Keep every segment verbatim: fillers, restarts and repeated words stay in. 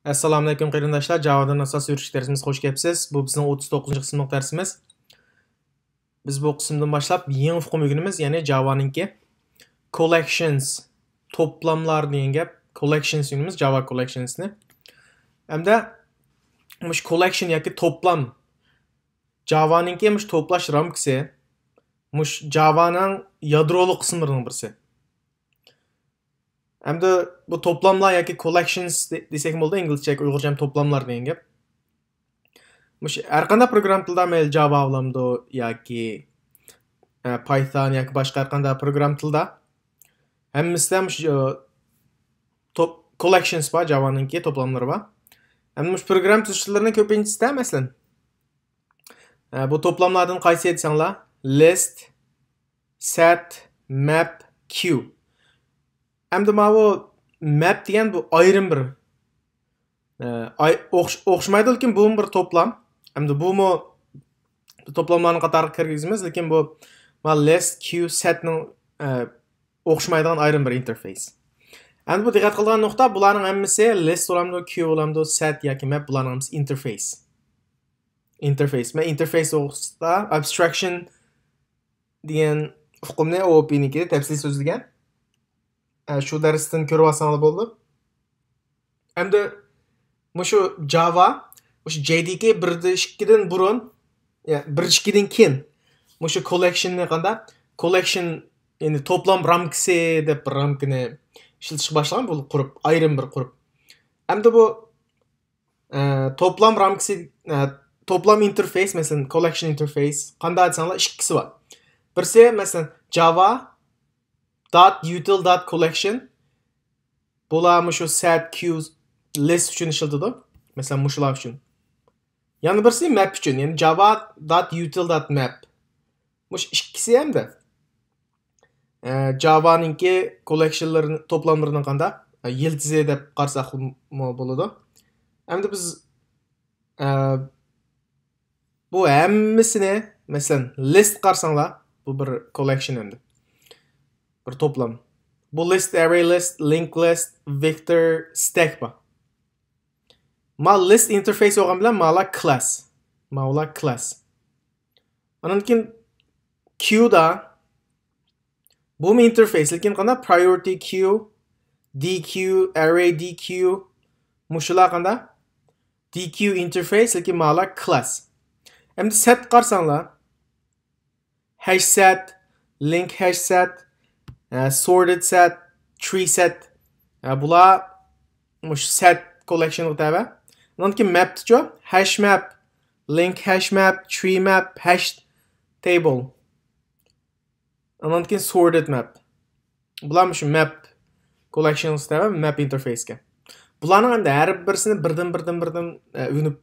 ئەسسالامۇئەلەيكۇم قېرىنداشلار، جاۋادىن ئاساسىي ئۆرۈش دەرسىمىزگە خوش كەپسىز. بۇ بىزنىڭ ئوتتۇز توققۇزىنچى قىسىملىق دەرسىمىز. بىز بۇ قىسىمدىن باشلاپ يېڭى ئۇقۇم ئۆگىنىمىز، يەنى جاۋانىڭكى كوللېكشنس، توپلاملار دېگەن گەپ. كوللېكشنس ئۆگىنىمىز، جاۋا كوللېكشنسنى. ھەمدە مۇشۇ كوللېكشن ياكى توپلام، جاۋانىڭكى مۇشۇ توپلاش رامكىسى، مۇشۇ جاۋانىڭ يادرولۇق قىسىملىرىنىڭ بىرسى. ئەمدى بۇ توپلاملار ياكى كوللېكشنس دە-، دېسەكمۇ بولىدۇ، ئىنگلىزچە، ئۇيغۇرچە توپلاملار دېگەن گەپ. مۇشۇ ھەر قانداق پروگرام تىلدا، مەيلى جاۋا بولامدۇ ياكى، ئە، پايتان ياكى باشقا ھەر قانداق پروگرام تىلدا، ھەممىسىدە مۇشۇ، ئە، توپ-، كوللېكشنس بار، جاۋانىڭكى توپلاملىرى بار. ئەمدى مۇشۇ پروگرام تۈزۈش تىللىرىنىڭ كۆپىنچىسىدە، مەسىلەن، ئە، بۇ توپلاملاردىن قايسى دېسەڭلار، لىست، سەت، مەپ، كىيۇ. ئەمدى ماۋۇ مەپ دېگەن بۇ ئايرىم بىر، ئە، ئاي-، ئوخش-، ئوخشىمايدۇ، لېكىن بۇمۇ بىر توپلام. ئەمدى بۇمۇ توپلاملارنىڭ قاتارىغا كىرگۈزىمىز، لېكىن بۇ مانا لىست، كىيۇ، سەتنىڭ، ئە، ئوخشىمايدىغان ئايرىم بىر ئىنتېرفېيس. ئەمدى بۇ دىققەت قىلىدىغان نۇقتا، بۇلارنىڭ ھەممىسى، لىست بولامدۇ، كىيۇ بولامدۇ، سەت ياكى مەپ، بۇلارنىڭ ھەممىسى ئىنتېرفېيس. ئىنتېرفېيس. مەن ئىنتېرفېيس توغرىسىدا ئابستراكشن دېگەن ئۇقۇمنى ئوئوپىنىڭكىدە تەپسىلىي سۆزلىگەن. ئە، شۇ دەرستىن كۆرۈۋالساڭلار بولىدۇ. ئەمدى مۇشۇ جاۋا، مۇشۇ جەي دى كېي بىر دە ئىككىدىن بۇرۇن، يا، بىر ئىككىدىن كېيىن مۇشۇ كوللېكشننى قانداق؟ كوللېكشن، يەنى توپلام رامكىسى دەپ بىر رامكىنى ئىشلىتىشكە باشلىغان، بۇ قۇرۇپ، ئايرىم بىر قۇرۇپ. ئەمدى بۇ، ئە، توپلام رامكىسى، ئە، توپلام ئىنتېرفېيس، مەسىلەن، كوللېكشن ئىنتېرفېيس قانداق دېسەڭلار، ئىككىسى بار. بىرسى، مەسىلەن، جاۋا دات يۇتىل دات كوللېكشن. بۇلار مۇشۇ سەت، كىيۇ، لىست ئۈچۈن ئىشلىتىدۇ. مەسىلەن، مۇشۇلار ئۈچۈن. يەنە بىرسى مەپ ئۈچۈن، يەنى جاۋا دات يۇتىل دات مەپ. مۇشۇ ئىككىسى ھەمدە، ئە، جاۋانىڭكى كوللېكشنلىرىنى، توپلاملىرىنىڭ قانداق، ئە، يىلتىزى دەپ قارىساقمۇ بولىدۇ. ئەمدى بىز، ئە، بۇ ھەممىسىنى، مەسىلەن، لىست قارىساڭلار، بۇ بىر كوللېكشن ئەمدى. بىر توپلام. بۇ لىست، ئەررەي لىست، لىنك لىست، ۋېكتور، ستەك بار. ما لىست ئىنتېرفېيس بولغان بىلەن مالا كلاس. ماۋۇلار كلاس. ئاندىن كېيىن كيۇدا بۇمۇ ئىنتېرفېيس، لېكىن قانداق؟ پرايورىتى كيۇ، دى كيۇ، ئەررەي دى كيۇ، مۇشۇلار قانداق؟ دى كيۇ ئىنتېرفېيس، لېكىن مالا كلاس. ئەمدى سەت قارىساڭلار، ھەش سەت، لىنك ھەش سەت، ئە، سورتېد سەت، ترى سەت. ئە، بۇلار مۇشۇ سەت كوللېكشنغا تەۋە. ئۇنىڭدىن كېيىن مەپتىچۇ؟ ھەش مەپ، لىنك ھەش مەپ، ترى مەپ، ھەش تەيبىل. ئۇنىڭدىن كېيىن سورتېد مەپ. بۇلار مۇشۇ مەپ كوللېكشنغا تەۋە، مەپ ئىنتېرفېيسكە. بۇلارنىڭ ئەمدى ھەر بىرسىنى بىردىن، بىردىن، بىردىن، ئە، ئۆگىنىپ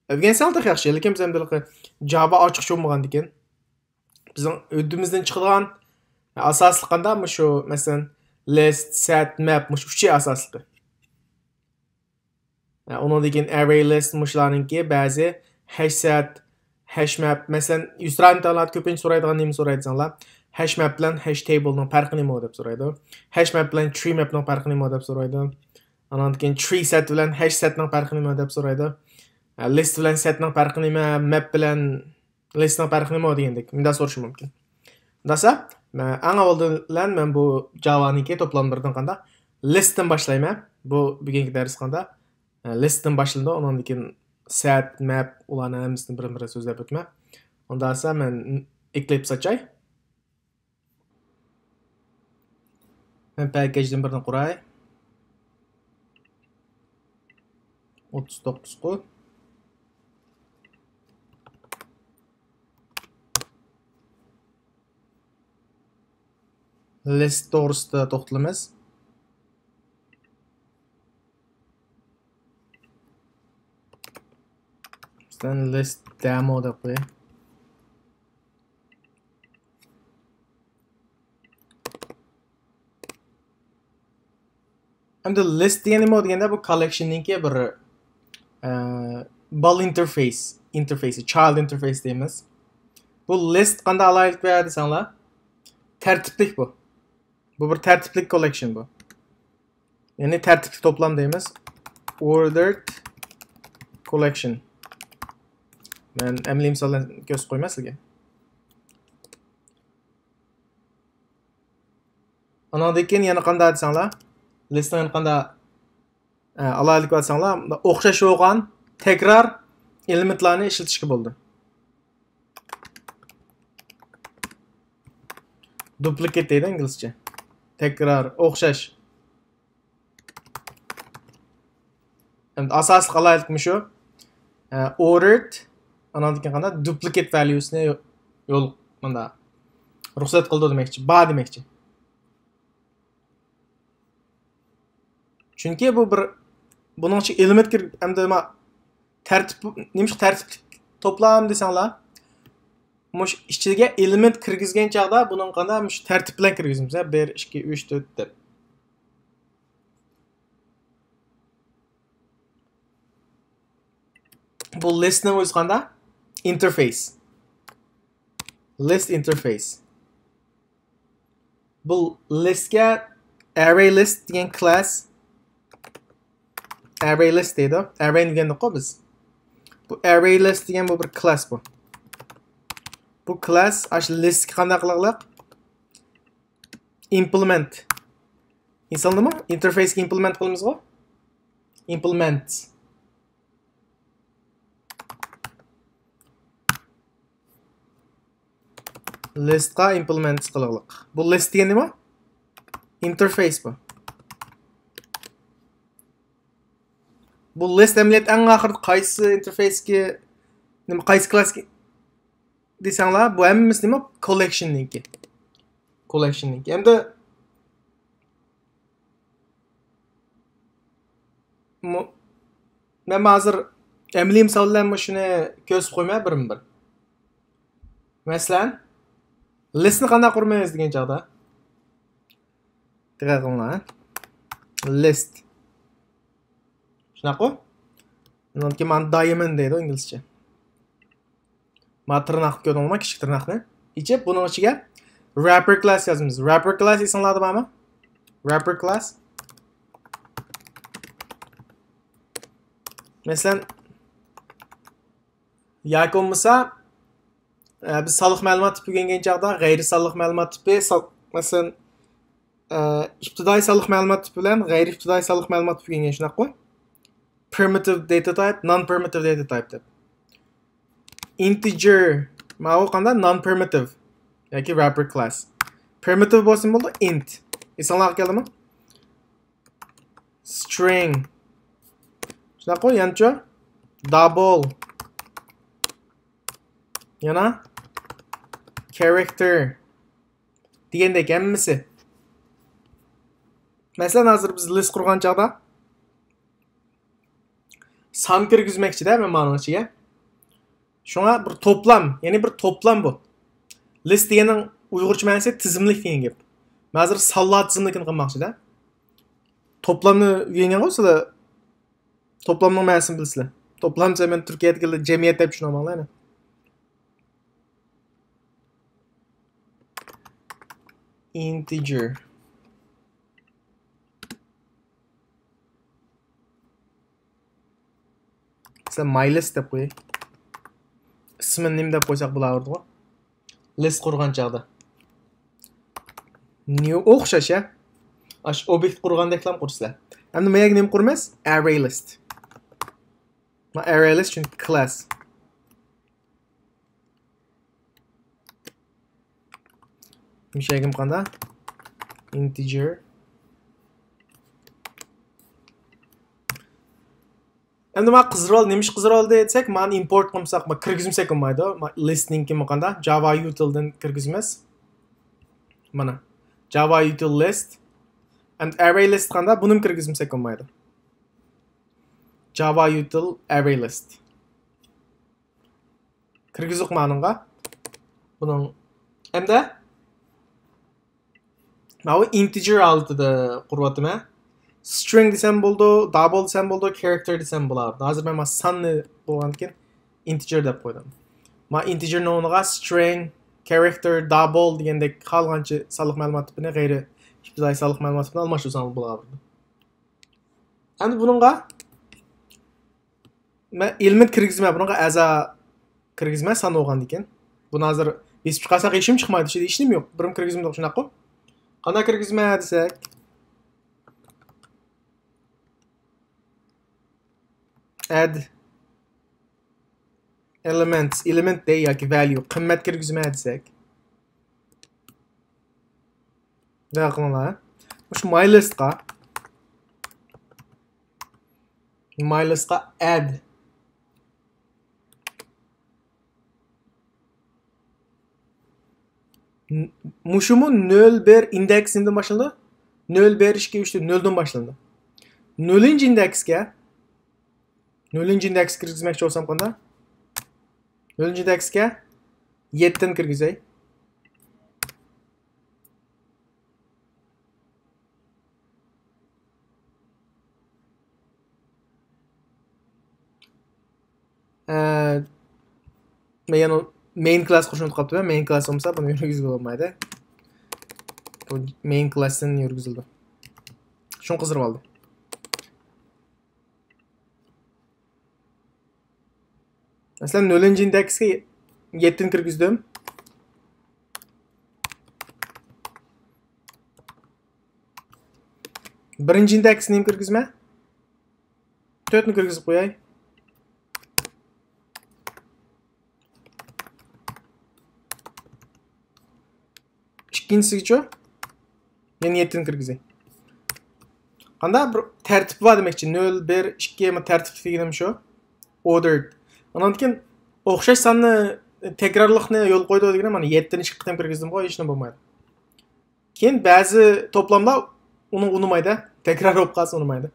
ئۆگەنسەڭلار تېخى ياخشى، لېكىن بىز ئەمدى جاۋا ئاچقۇچى بولمىغاندىكىن، بىزنىڭ ھۆددىمىزدىن چىقىدىغان ئاساسلىق قانداق؟ مۇشۇ، مەسىلەن، لىست، سەت، مەپ، مۇشۇ ئۈچى ئاساسلىقى. ئۇنىڭدىن كېيىن ئەررەي لىست، مۇشۇلارنىڭكى بەزى ھەش سەت، ھەش مەپ، مەسىلەن، يۈزتۇرا ئىمتىھانلاردا كۆپىنچە سورايدىغان نېمە سورايدۇ دېسەڭلار؟ ھەش مەپ بىلەن ھەش تەيبىلنىڭ پەرقى نېمە دەپ سورايدۇ. ھەش مەپ بىلەن ترى مەپنىڭ پەرقى نېمە دەپ سورايدۇ. ئانىڭدىن كېيىن ترى سەت بىلەن ھەش سەتنىڭ پەرقى نېمە دەپ سورايدۇ. ئە، لىست بىلەن سەتنىڭ پەرقى نېمە؟ مەپ بىلەن لىستنىڭ پەرقى نېمە دېگەندەك مۇنداق سورىشى مۇمكىن. ئۇنداقسا، مەن ئەڭ ئاۋۋال بىلەن مەن بۇ جاۋانىڭكى توپلاملىرىدىن قانداق؟ لىستتىن باشلايمەن. بۇ بۈگۈنكى دەرس قانداق؟ ئە، لىستتىن باشلىنىدۇ. ئۇنىڭدىن كېيىن سەت، مەپ، ئۇلارنىڭ ھەممىسىنى بىرمۇ بىر سۆزلەپ ئۆتمە. ئۇنداقسا مەن ئېكلىپس ئاچاي. مەن پەككەجدىن بىرنى قۇراي. ئوتتۇز توققۇزقۇ. لىست توغرىسىدا توختىلىمىز. مەسىلەن، لىست دېمو دەپ قوياي. ئەمدى لىست دېگەن نېمە دېگەندە، بۇ كوللېكشننىڭكى بىر، ئە، بالىلار ئىنتېرفېيس، ئىنتېرفېيسى، چايلد ئىنتېرفېيس دەيمىز. بۇ لىست قانداق ئالاھىدىلىكى بار دېسەڭلار، تەرتىپلىك بۇ. بۇ بىر تەرتىپلىك كوللېكشن بۇ. يەنى تەرتىپلىك توپلام دەيمىز. ordered collection. مەن ئەمەلىي مىسال بىلەن كۆرسىتىپ قويىمەن سىزگە. ئانىڭدىن كېيىن يەنە قانداق دېسەڭلار، لىستنىڭ يەنە قانداق، ئە، ئالاھىدىلىكى بار دېسەڭلار، ئوخشاش بولغان تەكرار ئېلېمېنتلارنى ئىشلىتىشكە بولىدۇ. Duplicate دەيدۇ ئىنگلىزچە. تەكرار، ئوخشاش. ئەمدى ئاساسلىق ئالاھىدىلىكى مۇشۇ. ئە، ordered، ئاناندىن كېيىن قانداق؟ Duplicate values نى يول، مۇنداق، رۇخسەت قىلىدۇ دېمەكچى، بار دېمەكچى. چۈنكى بۇ بىر، بۇنىڭ ئىچىگە ئېلېمېنت كىر-، ئەمدى نېمە، تەرتىپ، نېمىشقا تەرتىپلىك توپلام دېسەڭلار، مۇشۇ ئىچىگە ئېلېمېنت كىرگۈزگەن چاغدا بۇنىڭ قانداق مۇشۇ تەرتىپ بىلەن كىرگۈزىمىز، ھە، بىر، ئىككى، ئۈچ، تۆت دەپ. بۇ لىستنىڭ ئۆزى قانداق؟ ئىنتېرفېيس. لىست ئىنتېرفېيس. بۇ لىستكە ئەررەي لىست دېگەن كلاس، ئەررەي لىست دەيدۇ. ئەررەينى ئۆگەندۇققۇ بىز. بۇ ئەررەي لىست دېگەن بۇ بىر كلاس بۇ. بۇ كلاس ئاشۇ لىستكە قانداق قىلغلىق؟ ئىمپلېمېنت. ئېسىڭدىمۇ؟ ئىنتېرفېيسكە ئىمپلېمېنت قىلىمىزغۇ؟ ئىمپلېمېنت. لىستقا ئىمپلېمېنت قىلغلىق. بۇ لىست دېگەن نېمە؟ ئىنتېرفېيس بۇ. بۇ لىست ئەمەلىيەتتە ئەڭ ئاخىرىدا قايسى ئىنتېرفېيسكە، نېمە، قايسى كلاسكە دېسەڭلار، بۇ ھەممىسى نېمە؟ كوللېكشننىڭكى. كوللېكشننىڭكى. ئەمدى مۇ-، مەن ھازىر ئەمەلىي مىسال بىلەن مۇشۇنى كۆرسىتىپ قويماي بىرمۇ بىر. مەسىلەن، لىستنى قانداق قۇرىمىز دېگەن چاغدا، دىققەت قىلىڭلار. لىست. شۇنداققۇ؟ ئۇنىڭدىن كېيىن مانا دايمەن دەيدۇ ئىنگلىزچە. ما تىرناقنى كۆردۈڭلارمۇ؟ كىچىك تىرناقنى ئېچىپ، بۇنىڭ ئىچىگە ۋرەپپەر كلاس يازىمىز. ۋرەپپەر كلاس ئېسىڭلاردا بارمۇ؟ ۋرەپپەر كلاس. مەسىلەن، ياكى بولمىسا، ئە، بىز سانلىق مەلۇمات تىپى ئۆگەنگەن چاغدا غەيرىي سانلىق مەلۇمات تىپى، سان-، مەسىلەن، ئە، ئىپتىدائىي سانلىق مەلۇمات تىپى بىلەن غەيرىي ئىپتىدائىي سانلىق مەلۇمات تىپى ئۆگەنگەن، شۇنداققۇ؟ Primitive data type, non-primitive data type دەپ. Integer، ماۋۇ قانداق؟ Non-primitive ياكى ۋرەپپەر كلاس. Primitive بولسا بولدى، ئىنت. ئېسىڭلارغا كەلدىمۇ؟ String. شۇنداققۇ، يەنىچۇ؟ Double. يەنە character دېگەندەك ھەممىسى. مەسىلەن، ھازىر بىز لىست قۇرغان چاغدا سان كىرگۈزمەكچىدە مەن مانىڭ ئىچىگە. شۇڭا بىر توپلام، يەنى بىر توپلام بۇ. لىست دېگەننىڭ ئۇيغۇرچە مەنىسى تىزىملىك دېگەن گەپ. مەن ھازىر سانلار تىزىملىكىنى قىلماقچىدە. توپلامنى ئۆگەنگەنغۇ سىلەر؟ توپلامنىڭ مەنىسىنى بىلىسىلەر. توپلام دېسە مەن تۈركىيەدىكى جەمئىيەت دەپ چۈشىنىۋالماڭلار يەنە. Integer. مەسىلەن، my list دەپ قوياي. ئىسمىنى نېمە دەپ قويساق بولاۋېرىدىغۇ؟ لىست قۇرغان چاغدا. New ئوخشاش، ھە؟ ئاشۇ ئوبيېكت قۇرغاندەكلا قۇرىسىلەر. ئەمدى ما يەرگە نېمە قۇرىمىز؟ ئەررەي لىست. ما ئەررەي لىست چۈنكى كلاس. مۇشۇ يەرگىمۇ قانداق؟ Integer. ئەمدى ما قىزىرىۋال-، نېمىش قىزىرىۋالدى دېسەك، مانى ئىمپورت قىلمىساق، ما كىرگۈزمىسەك بولمايدۇ. ما لىستنىڭكىمۇ قانداق؟ Java util دىن كىرگۈزىمىز. مانا. Java util list. ئەمدى ئەررەي لىست قانداق؟ بۇنىمۇ كىرگۈزمىسەك بولمايدۇ. Java util ئەررەي لىست. كىرگۈزدۇق مانىڭغا. بۇنىڭ ئەمدى ماۋۇ ئىنتېجېر ھالىتىدە قۇرۇۋاتىمەن. سترىڭ دېسەم بولىدۇ، دابل دېسەم بولىدۇ، كارەكتەر دېسەم بولىدۇ. ھازىر مەن مانا ساننى بولغاندىكىن ئىنتېجېر دەپ قويدۇم. مانا ئىنتېجېرنىڭ ئورنىغا سترىڭ، كارەكتەر، دابل دېگەندەك خالىغانچە سانلىق مەلۇمات تىپىنى، غەيرىي ئىپتىدائىي سانلىق مەلۇمات تىپىنى ئالماشتۇرساڭلار بولىدۇ. ئەمدى بۇنىڭغا مەن ئېلېمېنت كىرگۈزمە، بۇنىڭغا ئەزا كىرگۈزمە سان بولغاندىكىن. بۇنى ھازىر بېسىپ چىقارساق ھېچنېمە چىقمايدۇ، ئىچىدە ھېچنېمە يوق. بىرمۇ كىرگۈزمىدۇق، شۇنداققۇ؟ قانداق كىرگۈزمە دېسەك، add elements، element دەي ياكى value، قىممەت كىرگۈزمە دېسەك. دىققەت قىلىڭلار. مۇشۇ my list قا، my list قا add. ن-، مۇشۇمۇ نۆل بىر ئىندېكس نېمىدىن باشلىنىدۇ؟ نۆل بىر ئىككى ئۈچ دەپ نۆلدىن باشلىنىدۇ. نۆلىنچى ئىندېكسكە، نۆلىنچى ئىندېكس كىرگۈزمەكچى بولسام قانداق؟ نۆلىنچى ئىندېكسكە يەتتىنى كىرگۈزەي. ئە، مەن يەنە main class قوشۇپ قاپتىمەن. Main class بولمىسا بۇنى يۈرگۈزگىلى بولمايدۇ. بۇ main class تىن يۈرگۈزۈلىدۇ. شۇنى قىزدۇرۇپ ئالدىم. مەسىلەن، نۆلىنچى ئىندېكسكە يەتتىنى كىرگۈزدۈم. بىرىنچى ئىندېكسنى نېمە كىرگۈزمە؟ تۆتنى كىرگۈزۈپ قوياي. ئىككىنچىسىگىچۇ؟ يەنە يەتتىنى كىرگۈزەي. قانداق بىر تەرتىپ بار دېمەكچى. نۆل، بىر، ئىككى، مانا تەرتىپ دېگىنىم شۇ. Ordered. ئاندىن كېيىن ئوخشاش ساننى، تەكرارلىقنى يولغا قويىدۇ دېگىنىم، مانا يەتتىنى ئىككى قېتىم كىرگۈزدۈمغۇ، ھېچنېمە بولمايدۇ. كېيىن بەزى توپلاملار ئۇنى ئۇنىمايدۇ. تەكرار بولۇپ قالسا ئۇنىمايدۇ.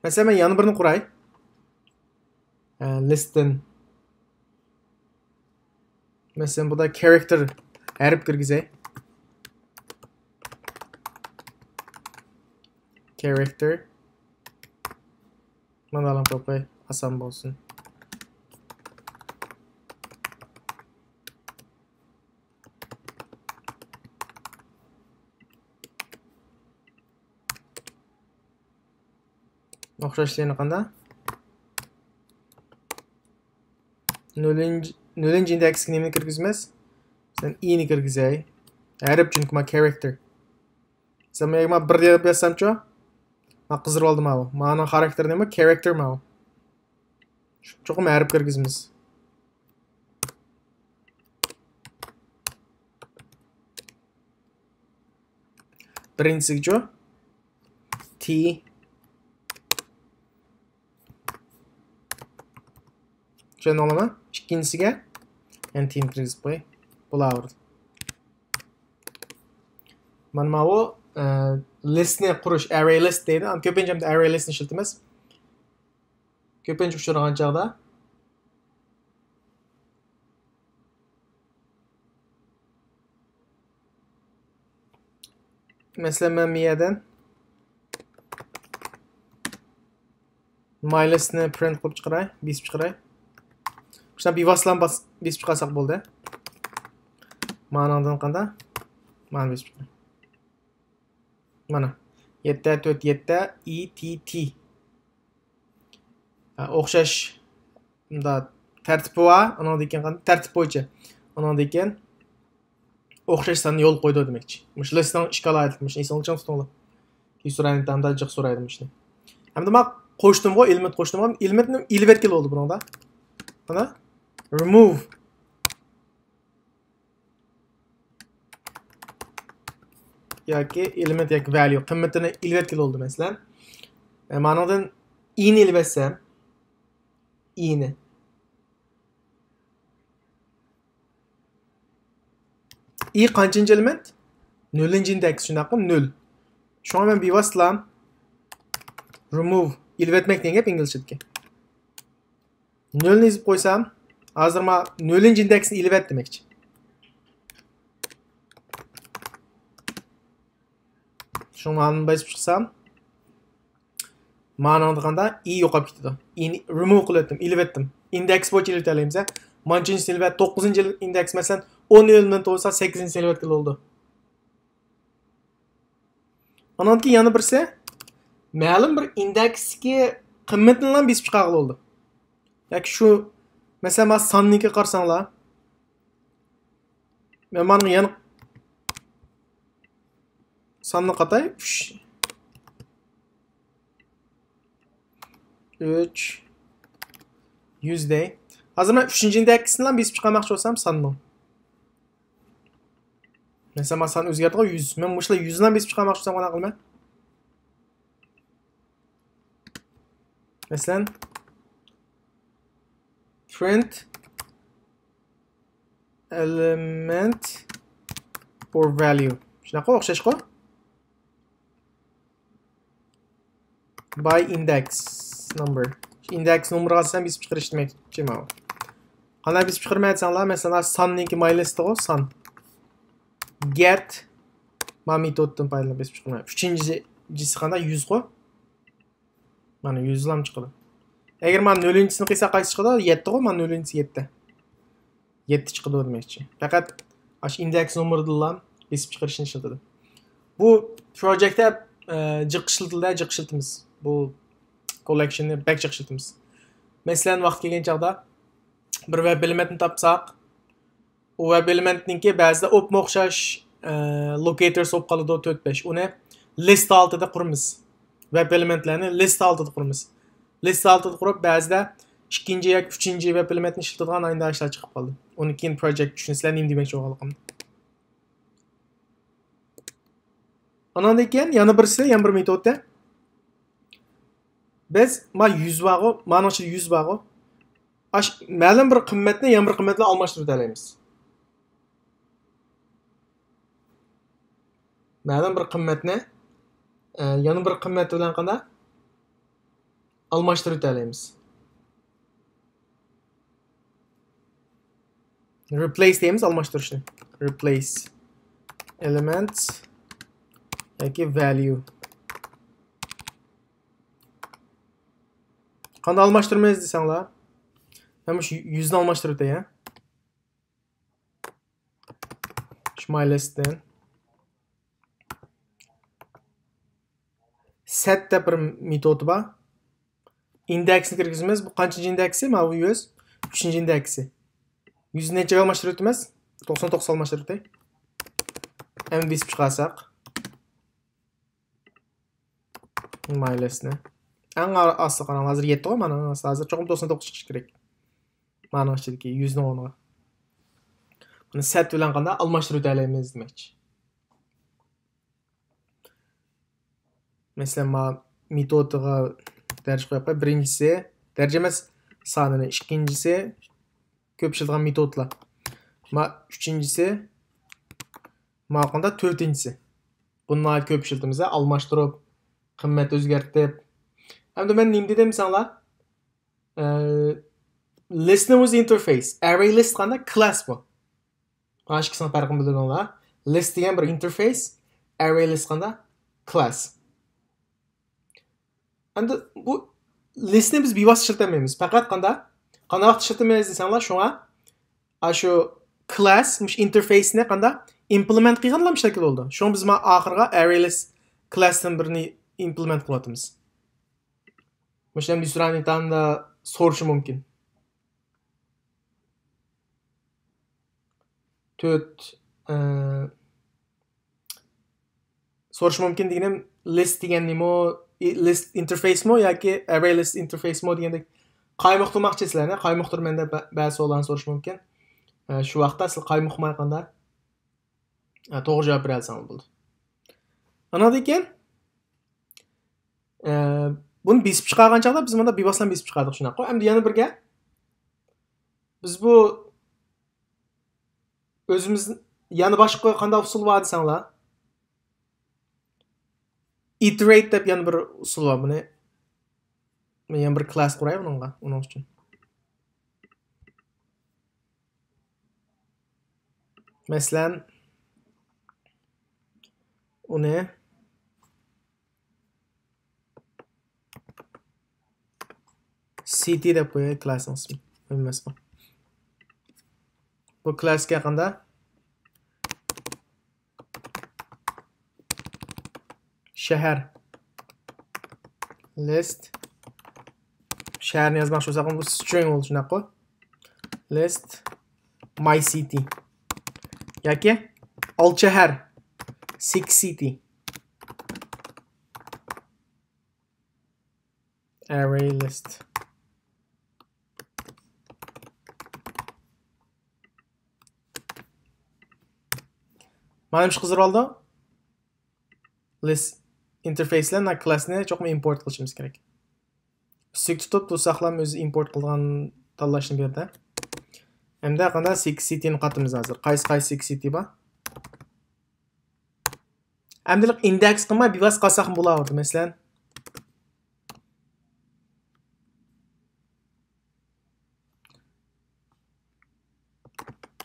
مەسىلەن، مەن يەنە بىرنى قۇراي. ئە، list تىن. مەسىلەن، بۇدا character، ھەرپ كىرگۈزەي. Character. مانا ئالام قويۇپ قوياي، ئاسان بولسۇن. ئوخشاشلىرىنى قانداق؟ نۆلىنچى، نۆلىنچى ئىندېكسكە نېمىنى كىرگۈزىمىز؟ سەن ئىنى كىرگۈزەي. ھەرپ، چۈنكى ما character. سەن ماڭا بىر دەپ يازسامچۇ؟ ما قىزدۇرۇپ ئالدىم ماۋۇ. مانىڭ خاراكتېرى نېمە؟ Character ماۋۇ. چوقۇم ھەرپ كىرگۈزىمىز. بىرىنچىسىگىچۇ؟ T. چۈشەندىڭلارمۇ؟ ئىككىنچىسىگە يەنە تىنى كىرگۈزۈپ قوي. بولاۋېرىدۇ. مانا ماۋۇ، ئە، لىستنى قۇرۇش، ئەررەي لىست دەيدۇ. كۆپىنچە ئەمدى ئەررەي لىستنى ئىشلىتىمىز. كۆپىنچە ئۇچرىغان چاغدا. مەسىلەن، مەن بۇ يەردىن my list نى print قىلىپ چىقىراي، بېسىپ چىقىراي. شۇنداق بىۋاسىتە بېسىپ چىقارساق بولدى. مانىڭدىن قانداق؟ مانا بېسىپ چىقىراي. مانا. يەتتە تۆت يەتتە، ئى تى تى. ھە، ئوخشاش مۇنداق تەرتىپى بار، ئۇنىڭدىن كېيىن قانداق؟ تەرتىپ بويىچە. ئۇنىڭدىن كېيىن ئوخشاش ساننى يولغا قويىدۇ دېمەكچى. مۇشۇ لىستنىڭ ئىككى ئالاھىدىلىكى، مۇشۇنى ئېسىڭلاردا چىڭ تۇتۇڭلار. كېيىن سورايمەن، دادا جىق سورايدۇ مۇشۇنى. ھەمدە مانا قوشتۇمغۇ، ئېلېمېنت قوشتۇمغۇ، ئېلېمېنتنى ئېلىۋەتكىلى بولىدۇ بۇنىڭدا. مانا remove. ياكى ئېلېمېنت ياكى value قىممىتىنى ئېلىۋەتكىلى بولىدۇ، مەسىلەن. ئە، مانىڭدىن ئىنى ئېلىۋەتسەم، ئىنى. ئى قانچىنچى ئېلېمېنت؟ نۆلىنچى ئىندېكس، شۇنداقمۇ؟ نۆل. شۇڭا مەن بىۋاسىتە remove، ئېلىۋەتمەك دېگەن گەپ ئىنگلىزچىدىكى. نۆلنى يېزىپ قويسام، ھازىر ما نۆلىنچى ئىندېكسنى ئېلىۋەت دېمەكچى. شۇڭا مانىنى بېسىپ چىقسام، مانىڭدا قاندا ئى يوقاپ كېتىدۇ. ئىنى رىمۇۋ قىلىۋەتتىم، ئېلىۋەتتىم. ئىندېكس بويىچە ئېلىۋېتەلەيمىز. مانچىنچىسىنى ئېلىۋەت، توققۇزىنچى ئىندېكس، مەسىلەن، ئون ئېلېمېنت بولسا، سەككىزىنچىسىنى ئېلىۋەتكىلى بولىدۇ. ئانان كېيىن يەنە بىرسى، مەلۇم بىر ئىندېكستىكى قىممىتىنىلا بېسىپ چىقارغىلى بولىدۇ. ياكى شۇ، مەسىلەن، مانا ساننىڭكىگە قارىساڭلار، مەن مانا يەنە ساننى قاتاي، ئۈچ، ئۈچ يۈز دەي. ھازىر مەن ئۈچىنچى ئىندېكسنىلا بېسىپ چىقارماقچى بولسام ساننىڭ. مەسىلەن، مانا سان ئۆزگەردىغۇ، يۈز. مەن مۇشۇلا يۈزنى بېسىپ چىقارماقچى بولسام قانداق قىلىمەن؟ مەسىلەن، print element or value. شۇنداققۇ، ئوخشاشقۇ؟ By index number. ئىندېكس نومۇرىغا ئاساسەن بېسىپ چىقىرىش دېمەكچى ماۋۇ. قانداق بېسىپ چىقىرىمەن دېسەڭلار، مەسىلەن، ساننىڭكى مايلىستىغۇ، سان. Get ما مېتودتىن پايدىلىنىپ بېسىپ چىقىرىمەن. ئۈچىنچىسى قانداق؟ يۈزغۇ. مانا يۈزلام چىقىدۇ. ئەگەر مانا نۆلىنچىسىنى قىلساق قايسى چىقىدۇ؟ يەتتىغۇ، مانا نۆلىنچىسى يەتتە. يەتتە چىقىدۇ دېمەكچى. پەقەت ئاشۇ ئىندېكس نومۇرىدىنلا بېسىپ چىقىرىشنى ئىشلىتىدۇ. بۇ پروجېكتتا، ئە، جىق ئىشلىتىلدى، جىق ئىشلىتىمىز. بۇ كوللېكشننى بەك جىق ئىشلىتىمىز. مەسىلەن، ۋاقىت كەلگەن چاغدا بىر ۋەب ئېلېمېنتنى تاپساق، ئۇ ۋەب ئېلېمېنتنىڭكى بەزىدە ئوپمۇ ئوخشاش، ئە، لوكېيتورس بولۇپ قالىدۇ، تۆت بەش. ئۇنى لىست ھالىتىدە قۇرىمىز. ۋەب ئېلېمېنتلەرنى لىست ھالىتىدە قۇرىمىز. لىست ھالىتىدە قۇرۇپ، بەزىدە ئىككىنچى ياكى ئۈچىنچى ۋەب ئېلېمېنتنى ئىشلىتىدىغان ئايندىدا ئىشلار چىقىپ قالدى. ئۇنى كېيىن پروجېكت چۈشىنىسىلەر نېمە دېمەكچى بولغانلىقىمنى. ئاناندىن كېيىن يەنە بىرسى، يەنە بىر مېتودتا. بىز ما يۈز بارغۇ، مانىڭ ئىچىدە يۈز بارغۇ. ئاش-، مەلۇم بىر قىممەتنى يەنە بىر قىممەت بىلەن ئالماشتۇرۇپ ئۆتەلەيمىز. مەلۇم بىر قىممەتنى، ئە، يەنە بىر قىممەت بىلەن قانداق؟ ئالماشتۇرۇپ ئۆتەلەيمىز. Replace دەيمىز ئالماشتۇرۇشنى. Replace elements ياكى value. قانداق ئالماشتۇرىمىز دېسەڭلار، مەن مۇشۇ يۈزنى ئالماشتۇرۇپ ئۆتەي، ھە؟ شۇ مايلىستتىن. سەت دەپ بىر مېتودى بار. ئىندېكسنى كىرگۈزىمىز. بۇ قانچىنچى ئىندېكسى؟ ماۋۇ يۈز. ئۈچىنچى ئىندېكسى. يۈزنى نەچچىگە ئالماشتۇرۇۋېتىمىز؟ توقسان توققۇزغا ئالماشتۇرۇۋېتەي. ئەمدى بېسىپ چىقارساق. مايلىستنى. ئەڭ ئا-، ئاستى قاراڭ. ھازىر يەتتىغۇ، مانا ئاستا ھازىر چوقۇم توقسان توققۇز چىقىشى كېرەك. مانىڭ ئىچىدىكى يۈزنىڭ ئورنىغا. بۇنى سەت بىلەن قانداق ئالماشتۇرۇپ ئۆتەلەيمىز دېمەكچى. مەسىلەن، ما مېتودىغا دەرىجە قويۇپ قوي. بىرىنچىسى، دەرىجە ئەمەس، سانىنى. ئىككىنچىسى، كۆپ ئىشلىتىدىغان مېتودلار. ما ئۈچىنچىسى، ما قانداق تۆتىنچىسى. بۇنى ناھايىتى كۆپ ئىشلىتىمىز، ئالماشتۇرۇپ، قىممەت ئۆزگەرتىپ. ئەمدى مەن نېمە دېدىم دېسەڭلار؟ ئە، لىستنىڭ ئۆزى ئىنتېرفېيس. ئەررەي لىست قانداق؟ كلاس بۇ. مانا ئىككىسىنىڭ پەرقىنى بىلدۈرۈڭلار. لىست دېگەن بىر ئىنتېرفېيس، ئەررەي لىست قانداق؟ كلاس. ئەمدى بۇ لىستنى بىز بىۋاسىتە ئىشلىتەلمەيمىز. پەقەت قانداق؟ قانداق ۋاقىت ئىشلىتىمىز دېسەڭلار، شۇڭا ئاشۇ كلاس، مۇشۇ ئىنتېرفېيسنى قانداق؟ ئىمپلېمېنت قىلغانلا مۇشۇ شەكىل بولىدۇ. شۇڭا بىز مانا ئاخىرىغا ئەررەي لىست كلاستىن بىرنى ئىمپلېمېنت قىلىۋاتىمىز. مۇشۇ ئەمدى سۈرەنىتاندا سورىشى مۇمكىن. تۆت، ئە، سورىشى مۇمكىن دېگىنىم، لىست دېگەن نېمە؟ ئى، لىست ئىنتېرفېيسمۇ ياكى ئەررەي لىست ئىنتېرفېيسمۇ دېگەندەك قايمۇقتۇرماقچى سىلەرنى، قايمۇقتۇرىمەن دەپ بە-، بەزى سوئاللارنى سورىشى مۇمكىن. ئە، شۇ ۋاقىتتا سىلەر قايمۇقماي قانداق؟ ئە، توغرا جاۋاب بېرەلىسەڭلار بولدى. ئاناندىن كېيىن، ئە، بۇنى بېسىپ چىقارغان چاغدا بىز مۇنداق بىۋاسىتە بېسىپ چىقاردۇق، شۇنداققۇ؟ ئەمدى يەنە بىرگە بىز بۇ ئۆزىمىز يەنە باشقا قانداق ئۇسۇل بار دېسەڭلار، ئىتېرەيت دەپ يەنە بىر ئۇسۇل بار. بۇنى مەن يەنە بىر كلاس قۇراي بۇنىڭغا، ئۇنىڭ ئۈچۈن. مەسىلەن، ئۇنى، سىتى دەپ قوياي، كلاسنىڭ ئىسمى. مۇھىم ئەمەسقۇ. بۇ كلاسكە قاندا؟ شەھەر. لىست. شەھەرنى يازماقچى بولساق، بۇ سترىڭ بولىدۇ، شۇنداققۇ؟ لىست ماي سىتى. ياكى ئالتە شەھەر. سىكس سىتى. ئەررەي لىست. مانا مۇشۇ قىزىرىۋالدى. لىست ئىنتېرفېيس بىلەن كلاسنى چوقۇم ئىمپورت قىلىشىمىز كېرەك. ئۈستىگە تۇتۇپ، بۇ ساقلام ئۆزى ئىمپورت قىلغان تاللاشنى بەردى. ئەمدى قانداق سىكس سىتىنى قاتىمىز ھازىر. قايسى، قايسى سىكس سىتى بار؟ ئەمدىلىك ئىندېكس قىلماي بىۋاسىتە قالساقمۇ بولاۋېرىدۇ. مەسىلەن،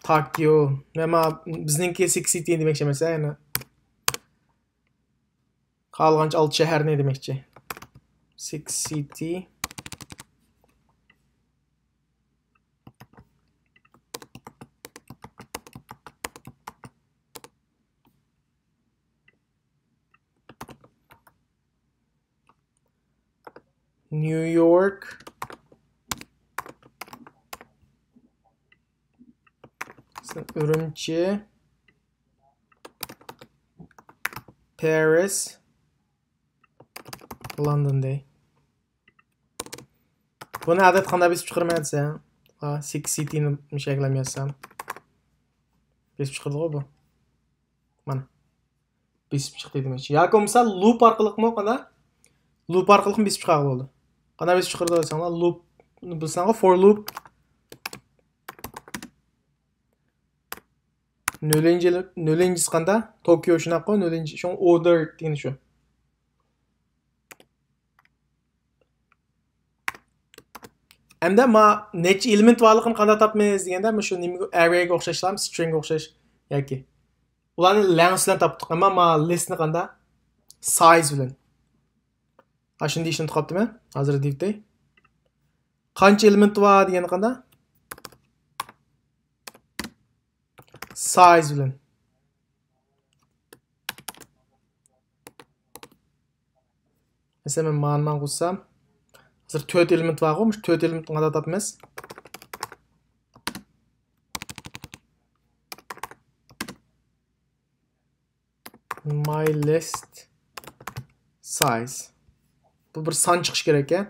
توكيو. مەن ما-، بىزنىڭكى سىكس سىتى دېمەكچى ئەمەس، يەنى قالغانچە ئالتە شەھەرنى دېمەكچى. سىكس سىتى. نيۇ يورك. ئۈرۈمچى. پارىس. لوندون دەي. بۇنى ئادەتتە قانداق بېسىپ چىقىرىمەن دېسەم، سىكس سىتىنى مۇشەكلەم يازسام. بېسىپ چىقىردىغۇ بۇ. مانا. بېسىپ چىقتى دېمەكچى. ياكى بولمىسا لوپ ئارقىلىقمۇ قانداق؟ لوپ ئارقىلىقمۇ بېسىپ چىقارغىلى بولىدۇ. قانداق بېسىپ چىقىرىدۇ دېسەڭلار، لوپ بىلسەڭلار، فور لوپ. نۆلىنچى، نۆلىنچىسى قانداق؟ توكيو شۇنداققۇ، نۆلىنچى، شۇڭا ئوردېر دېگىنى شۇ. ئەمدى ما نەچچە ئېلېمېنت بارلىقىنى قانداق تاپىمىز دېگەندە، مۇشۇ نېمىگە، ئەررەيگە ئوخشاشلا، سترىڭگە ئوخشاش ياكى. ئۇلارنى لەڭگىس بىلەن تاپتۇق، ئەمما ما لىستنى قانداق؟ سايز بىلەن. ئاشۇنداق ئىشلىتىپ قاپتىمەن، ھازىر دېيىتەي. قانچە ئېلېمېنت بار دېگەندە قانداق؟ سايز بىلەن. مەسىلەن، مەن مانا مانا قىلسام، ھازىر تۆت ئېلېمېنت بارغۇ، مۇشۇ تۆت ئېلېمېنتنى قانداق تاپىمىز؟ ماي لىست سايز. بۇ بىر سان چىقىشى كېرەك، ھە؟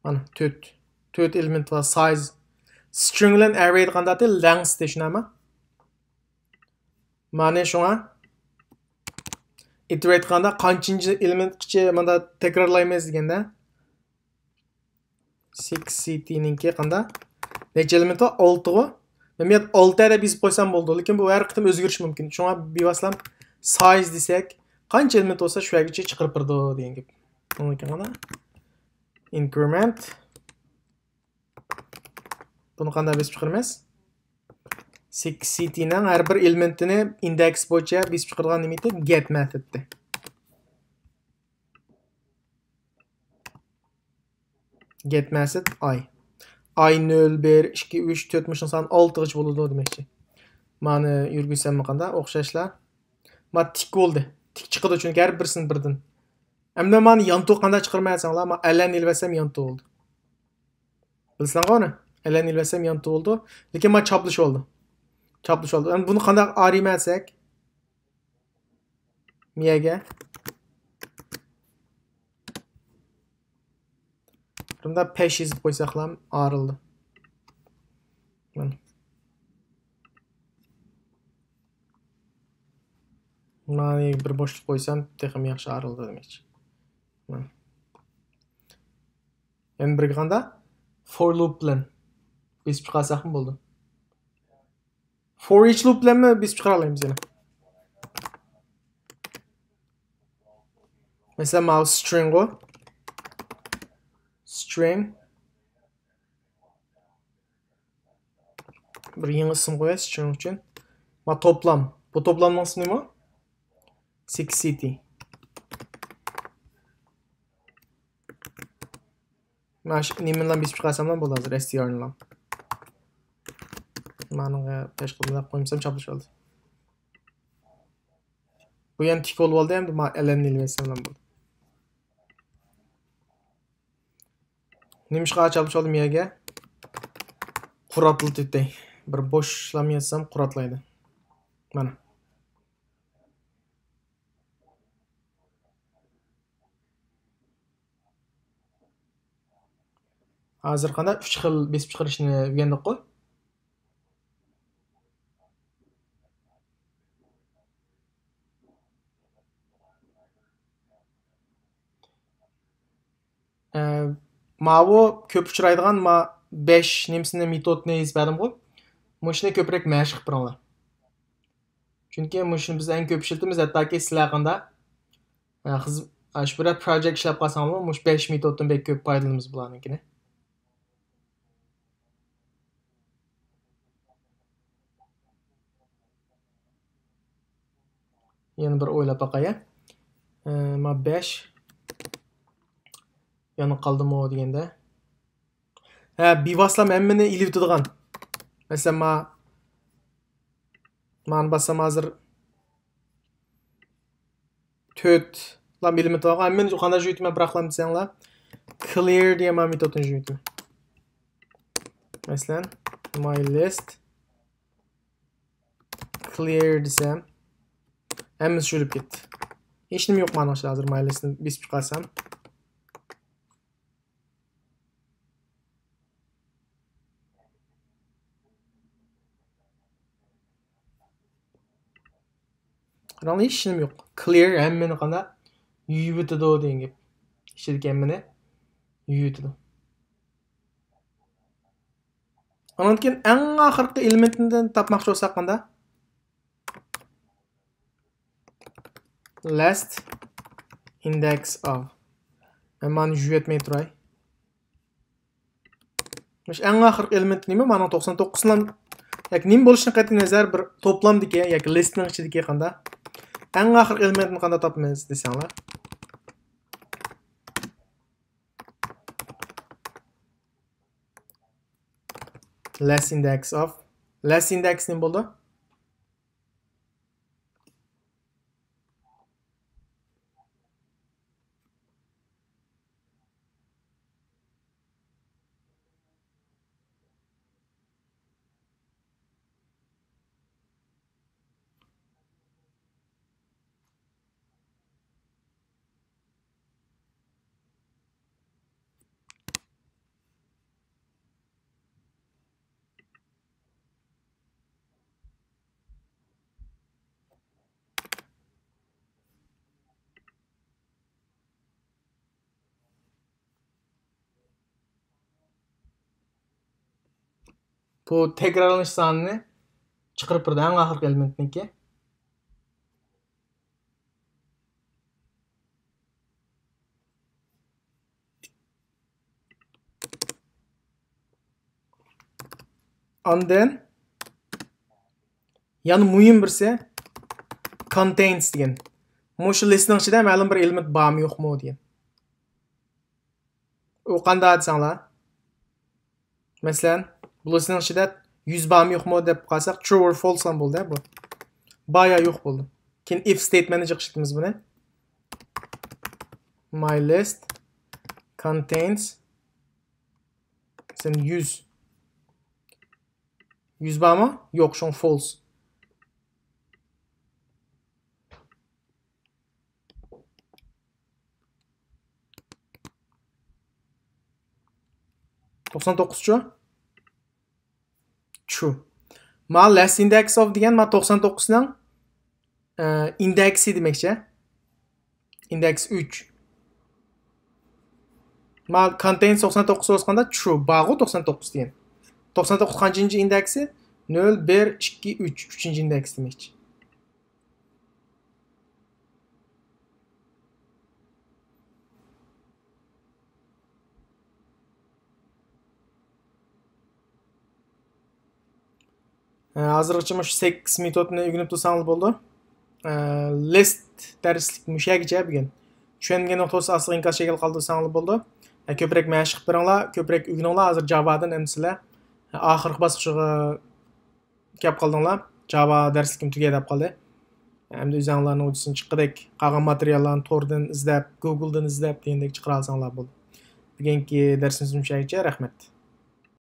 مانا، تۆت. تۆت ئېلېمېنت بار، سايز. سترىڭ بىلەن ئەررەيدە قانداق؟ لەڭگىس دېيىشنامە. مانا شۇڭا ئىتېرەيت قىلغاندا قانچىنچى ئېلېمېنتقىچە مانا تەكرارلايمىز دېگەندە، سىكس سىتىنىڭكى قاندا؟ نەچچە ئېلېمېنت بار؟ ئالتىغۇ. مەن بۇ يەردە ئالتە دەپ يېزىپ قويسام بولىدۇ، لېكىن بۇ ھەر قېتىم ئۆزگىرىشى مۇمكىن. شۇڭا بىۋاسىتە سايز دېسەك، قانچە ئېلېمېنت بولسا شۇ يەرگىچە چىقىرىپ بېرىدۇ دېگەن گەپ. ئۇنىڭدىن كېيىن قانداق؟ ئىنكرېمېنت. بۇنى قانداق بېسىپ چىقىرىمىز؟ سىكس سىتىنىڭ ھەر بىر ئېلېمېنتىنى ئىندېكس بويىچە بېسىپ چىقىرىدىغان نېمە ئىدى؟ گېت مېتودى. گېت مېتود ئاي. ئاي نۆل، بىر، ئىككى، ئۈچ، تۆت، مۇشۇنىڭ سانى ئالتىغىچە بولىدۇ دېمەكچى. مانا يۈرگۈزسەممۇ قانداق؟ ئوخشاشلا. ما تىك بولدى. تىك چىقىدۇ، چۈنكى ھەر بىرسىنى بىردىن. ئەمدى مانا يانتۇ قانداق چىقىرىمەن دېسەڭلار، ما ئەلەن ئېلىۋەتسەم يانتۇ بولدى. بىلسەڭلار ئۇنى؟ ئەلەن ئېلىۋەتسەم يانتۇ بولدى. لېكىن ما چاپلىشىۋالدى. چاپلىشىۋالدى. ئەمدى بۇنى قانداق ئايرىمەن دېسەك؟ مىيەگە. بۇندا پەش يېزىپ قويساقلام ئايرىلدى. مانا. مانا بىر بوشلۇق قويسام تېخىمۇ ياخشى ئايرىلدى دېمەكچى. مانا. يەنە بىرگە قانداق؟ فور لوپ بىلەن بېسىپ چىقارساقمۇ بولىدۇ. فور ئىچ لوپ بىلەنمۇ بېسىپ چىقىرالايمىز يەنە. مەسىلەن، ماۋۇ سترىڭغۇ. سترىڭ. بىر يېڭى ئىسىم قويايلى شۇنىڭ ئۈچۈن. ما توپلام. بۇ توپلامنىڭ ئىسمى نېمە؟ سىكس سىتى. مانا شۇ نېمىنىلا بېسىپ چىقارساملا بولدى ھازىر، ئېس تى ئار نىلا. مانىڭغا تاشقا بۇنداق قويمىسام چاپلىشىۋالدى. بۇ يەنە تىك بولۇۋالدى، ئەمدى ما ئەلەننى ئېلىۋەتسەملا بولدى. نېمىشقا چاپلىشىۋالدىم يەرگە؟ قۇراتلىتىۋېتەي. بىر بوشلام يازسام قۇراتلايدۇ. مانا. ھازىر قانداق ئۈچ خىل بېسىپ چىقىرىشنى ئۆگەندۇققۇ؟ ئە، ماۋۇ كۆپ ئۇچرايدىغان ما بەش نېمىسىنى، مېتودنى يېزىپ بەردىمغۇ؟ مۇشۇنى كۆپرەك مەشىق قىلىپ بېرىڭلار. چۈنكى مۇشۇنى بىز ئەڭ كۆپ ئىشلىتىمىز، ھەتتاكى سىلەر قاندا، ئە، خىز-، ئە، شۇ بىرەر پروجېكت ئىشلەپ قالساڭلارمۇ، مۇشۇ بەش مېتودتىن بەك كۆپ پايدىلىنىمىز بۇلارنىڭكىنى. يەنە بىر ئويلاپ باقاي. ئە، ما بەش. يەنە قالدىمۇ دېگەندە. ھە، بىۋاسىتە ھەممىنى ئېلىۋېتىدىغان. مەسىلەن، ما-، مانى باسسام ھازىر تۆت لام ئېلېمېنت بارغۇ، ھەممىنى قانداق يۇيۇتىمەن بىراقلام دېسەڭلار. كلىير دېگەن مانا مېتودنى يۇيۇتىمەن. مەسىلەن، ماي لىست كلىير دېسەم، ھەممىسى يۇيۇلۇپ كەتتى. ھېچنېمە يوق مانا ئىچىدە ھازىر، ماي لىستنى بېسىپ چىقارسام. قاراڭلار، ھېچنېمە يوق. كلىير ھەممىنى قانداق يۇيۇۋېتىدۇ دېگەن گەپ. ئىچىدىكى ھەممىنى يۇيۇۋېتىدۇ. ئاندىن كېيىن ئەڭ ئاخىرقى ئېلېمېنتنى تاپماقچى بولساق قانداق؟ Last index of. مەن مانى يۇيۇۋەتمەي تۇراي. مۇشۇ ئەڭ ئاخىرقى ئېلېمېنت نېمە؟ مانىڭ توقسان توققۇزلا ياكى نېمە بولۇشىدىن قەتئىينەزەر، بىر توپلامدىكى ياكى لىستنىڭ ئىچىدىكى قانداق؟ ئەڭ ئاخىرقى ئېلېمېنتنى قانداق تاپىمىز دېسەڭلار. Last index of. Last index نېمە بولدى؟ بۇ تەكرارلىنىش سانىنى چىقىرىپ بېرىدۇ، ئەڭ ئاخىرقى ئېلېمېنتنىڭكى. ئاندىن يەنە مۇھىم بىرسى، contains دېگەن. مۇشۇ لىستنىڭ ئىچىدە مەلۇم بىر ئېلېمېنت بارمۇ يوقمۇ دېگەن. ئۇ قانداق دېسەڭلار؟ مەسىلەن، بۇ لىستنىڭ ئىچىدە يۈز بارمۇ يوقمۇ دەپ قالساق، true or false لا بولدى بۇ. بار يا يوق بولدى. كېيىن if statement نى جىق ئىشلىتىمىز بۇنى. My list contains، مەسىلەن، يۈز. يۈز بارمۇ؟ يوق، شۇڭا false. توقسان توققۇزچۇ؟ True. ما last index of دېگەن ما توقسان توققۇزنىڭ، ئە، ئىندېكسى دېمەكچى. ئىندېكس ئۈچ. ما contains توقسان توققۇز بولسىغاندا true، بارغۇ توقسان توققۇز دېگەن. توقسان توققۇز قانچىنچى ئىندېكسى؟ نۆل، بىر، ئىككى، ئۈچ. ئۈچىنچى ئىندېكس دېمەكچى. ھازىرغىچە مۇشۇ سەككىز مېتودنى ئۆگىنىپ تۇرساڭلار بولىدۇ. لىست دەرسلىك مۇشۇ يەرگىچە بۈگۈن. چۈشەنمىگەن نۇقتا بولسا ئاستىغا ئىنكاس شەكلى قالدۇرساڭلار بولىدۇ. كۆپرەك مەشىق بېرىڭلار، كۆپرەك ئۆگىنىڭلار. ھازىر جاۋادىن ئەمدى سىلەر ئاخىرقى باسقۇچىغا كەپ قالدىڭلار. جاۋا دەرسلىكىم تۈگەي دەپ قالدى. ئەمدى ئۆزۈڭلارنىڭ ھۆددىسىدىن چىققۇدەك قالغان ماتېرىياللارنى توردىن ئىزدەپ، گۇگلدىن ئىزدەپ دېگەندەك چىقىرالساڭلار بولدى. بۈگۈنكى دەرسىمىز مۇشۇ يەرگىچە. رەھمەت.